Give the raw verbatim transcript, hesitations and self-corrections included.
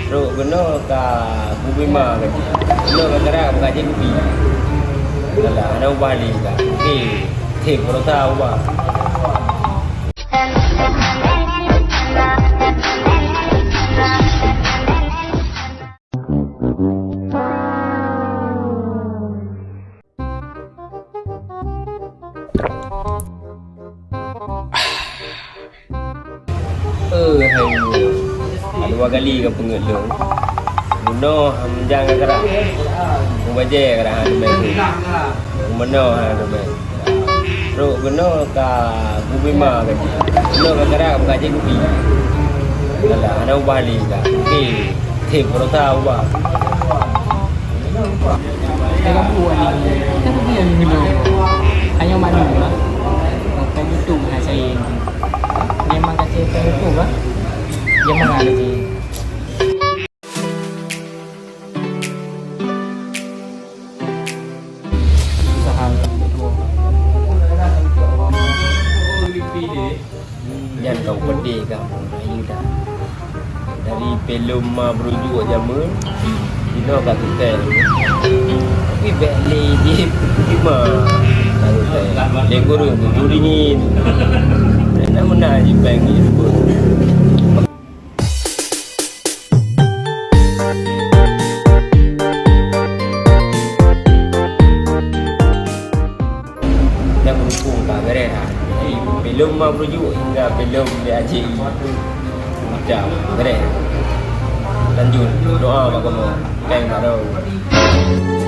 Trok keunoe ka kubi ma gaji. Keunoe ka gerak buka jih kubi. Alah, hana ubah lé ka. Oke. Tém peurasa ubah. Eh, hai. Dua kali ka peungeut lôn. Bunoe ham jang ka gerak. Mubajée ka gerak han teumé. Meunoe han teumé. Trok keunoe ka kubi ma gaji. Keunoe ka gerak buka jih kubi. Alah, hana ubah lé ka. Oke. Tém peurasa ubah. Hai kapu ni, kita tu yang dulu. Hanya malu lah. Bukan YouTube lah saya. Memang kasi bukan YouTube lah. Dia mengaji. Usaha yang kedua. Nyan ka peudeh ka Melayu dah. Dari pelom ma beurujuk jameun, inoe ka tutée. Tapi bék lé jih, cuma ka tutée. Lé gureueng tuju dingin. Nak meunan jih péng jih. Dah berhubung ka beres dah. Jadi, belum ma beurujuk hingga belum diaji. Dah beres. Lanjut doa bak kamoe. Kain bak droe.